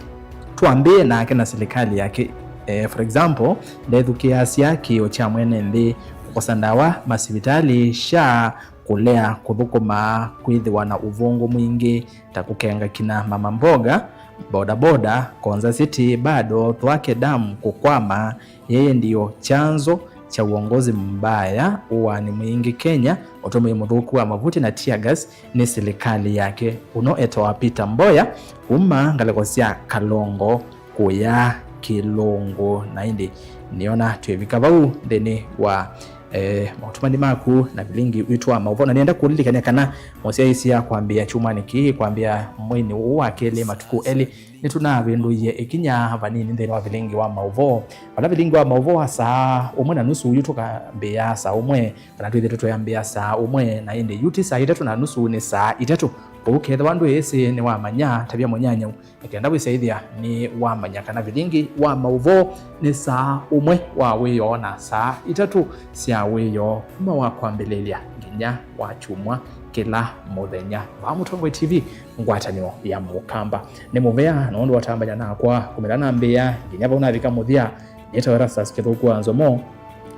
twambĩe nake na silikalĩ yake. Eh, for example, ndethukĩĩasya kĩĩo kya mwene nthĩ, kũkosa ndawa masivitalĩ, SHA, kũlea kũthũkũma kwĩthĩwa na ũvũngũ mwingĩ, ta kũkenga kina mama mboga, bodaboda, Konza City, bado Thwake Dam kũkwama, yeye ndio chanzo cha uongozi mbaya, ũaani mwingĩ Kenya, ũtũmĩi mũthũku wa mavuti na tear gas nĩ silikalĩ yake. Ũno etawa Peter Mboya, kuma ngalĩko sya Kalongo kũya Kĩlũngũ. Na ĩndĩ nĩona twĩvika vau nthĩnĩ wa, eh, maũtũmani maku na vilingi witũ wa maũvoo. Na nĩenda kũlilikany'a kana mũsyaĩĩsya kwambĩĩa kyumwanĩ kĩĩ, kwambĩĩa mweinĩ ũũ wa kelĩ matukũ elĩ, nĩtũnavĩndũie ĩkinya vanini nthĩnĩ wa vilingi wa maũvoo. Vala vilingi wa maũvoo wa saa ũmwe na nusu, yu tũkambĩĩa saa ũmwe, kana twĩthĩtwe twĩambĩĩa saa ũmwe, na ĩndĩ yu ti saa itatũ na nusu, nĩ saa itatũ. Kwoou kethĩwa ndwĩsĩ nĩwamanya, tavya mũnyanyau nĩ kenda wĩsyaĩthya nĩ wamanya kana vilingi wa maũvoo nĩ saa ũmwe wa wĩoo na saa itatũ sya wĩoo, kuma wa kwambĩlĩlya nginya wa kyumwa kĩla mũthenya. Vaa Mũtongoi T V, ngwatanĩo ya Mũkamba. Nĩ mũvea nũndũ watambany'a nakwa kumĩla nambĩĩa nginya vau navika mũthya. Nĩtawa Erastus Kĩthũku wa Nzomo.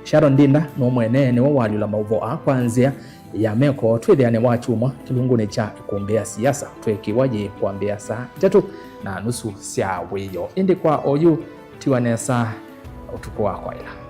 Sharon Ndinda no mwene nĩwe walyũla maũvoo aa kwa nzĩa ya meko. Twĩthĩane wa kyumwa kĩlungunĩ kya Ĩkũmbĩ ya Siasa, twekiwa yĩ kwambĩĩa saa itatũ na nusu sya wĩoo. Ĩndĩ kwa oyu, tiwa nesa, ũtukũ wa kwaĩla.